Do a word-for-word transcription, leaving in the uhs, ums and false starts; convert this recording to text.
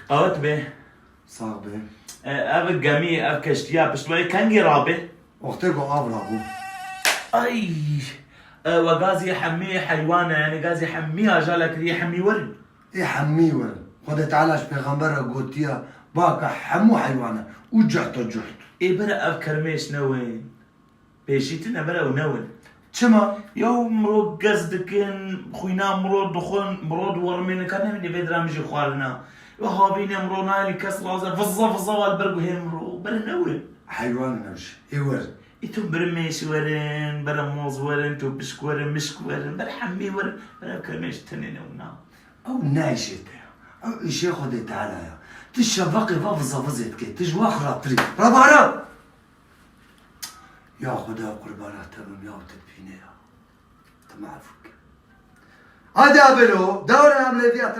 Qewet be. Sax be. E, ev gemî, ev keştiya pişt wê kengî rabe? Wextê ku av rabû. Ay! E, we gazî hemî heywan e, yani gazî hemî ajala kiriye, hemî werin. Ê hemî werin. Xwedê Teala ji pêxember re gotiye, baka hemû heywan e û cuhta cuht. Ê bere ev kermêş ne win. Pêşî tine bere ew ne win. Çima? Yaw miro gez dikin, xwîna miro dixwin, miro diwerimêne, ka nemîne vê dira min jî xwarina. Yo havîne miro nayê li kes raze, vizza vizza wa li ber guhê miro. Bere ne win. Heywan in ew jî. Ê werin. Î tu bere mêş werin, bere moz werin, topişk werin, mişk werin, bere hemî werin, bere ev kermêş tenê ne wina. Ew ne îşê te ya. Ew îşê Xwedê Teala ya. Tu şeveqê va vizavizê dikê. Tu ji we xirabtirî. Rabara! Ya Xweda qurbana te bim ya, tu dibîne ya. Tu me efû ke. Hadi abelo, dewre em lêviya